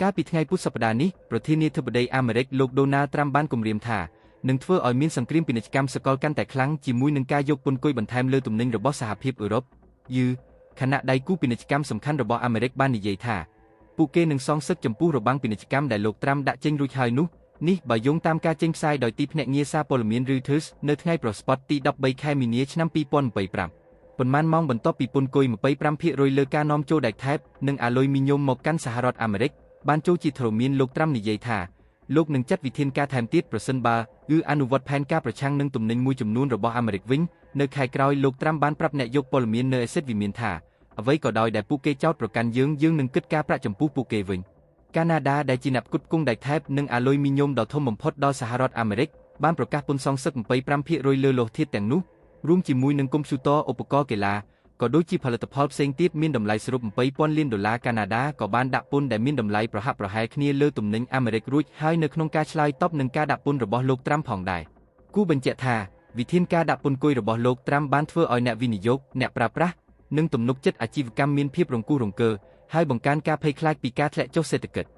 កាលពីថ្ងៃពុធសប្តាហ៍នេះប្រធានាធិបតីអាមេរិកលោកដូណាល់ត្រាំបានគំរាមថានឹងធ្វើឲ្យមានសង្គ្រាមពាណិជ្ជកម្មសកលកាន់តែខ្លាំងជាមួយនឹងការយកពន្ធគុយបន្ថែមលើទំនិញរបស់សហភាពអឺរ៉ុបយឺខណៈដៃគូពាណិជ្ជកម្មសំខាន់របស់អាមេរិកបាននិយាយថាពួកគេនឹងសងសឹកចំពោះរបាំងពាណិជ្ជកម្មដែលលោកត្រាំដាក់ចេញរួចហើយនោះនេះបើយោងតាមការចេញផ្សាយដោយទីភ្នាក់ងារសារព័ត៌មាន Reuters នៅថ្ងៃប្រស្ពតទី13ខែមីនាឆ្នាំ2025ប៉ុន្មានម៉ោងបន្ទាប់ពីពន្ធគុយ25%លើការនាំចូលដែកថែបនិងអាលុយមីញ៉ូមមកកាន់សហរដ្ឋអាមេរិកបានចូលជាធរមានលោកត្រាំនិយាយថាលោកនឹងចាត់វិធានការថែមទៀតប្រសិនបើគឺអនុវត្តផែនការប្រឆាំងនឹងទំនិញមួយចំនួនរបស់អាមេរិកវិញនៅខែក្រោយលោកត្រាំបានប្រាប់អ្នកយកព័ត៌មាននៅអេសិតវិមានថាអ្វីក៏ដោយដែលពួកគេចោទប្រកាន់យើងយើងនឹងគិតការប្រាក់ចំពោះពួកគេវិញកាណាដាដែលជាអ្នកផ្គត់ផ្គង់ដែកថែបនិងអាលុយមីញ៉ូមដ៏ធំបំផុតដល់សហរដ្ឋអាមេរិកបានប្រកាសពន្ធសងសឹក25%លើលោហធាតុទាំងនោះរួមជាមួយនឹងកុំព្យូទ័រឧបករណ៍កីឡាក៏ដូចជាផលិតផលផ្សេងទៀតមានតម្លៃសរុប2000លានដុល្លារកាណាដាក៏បានដាក់ពន្ធដែលមានតម្លៃប្រហាក់ប្រហែលគ្នាលើទំនិញអាមេរិករួចហើយនៅក្នុងការឆ្លើយតបនឹងការដាក់ពន្ធរបស់លោកត្រាំផងដែរគូបញ្ជាក់ថាវិធានការដាក់ពន្ធគុយរបស់លោកត្រាំបានធ្វើឲ្យអ្នកវិនិយោគអ្នកប្រើប្រាស់និងទំនុកចិត្តអាជីវកម្មមានភាពរង្គោះរង្គើហើយបង្កើនការភ័យខ្លាចពីការធ្លាក់ចុះសេដ្ឋកិច្ច។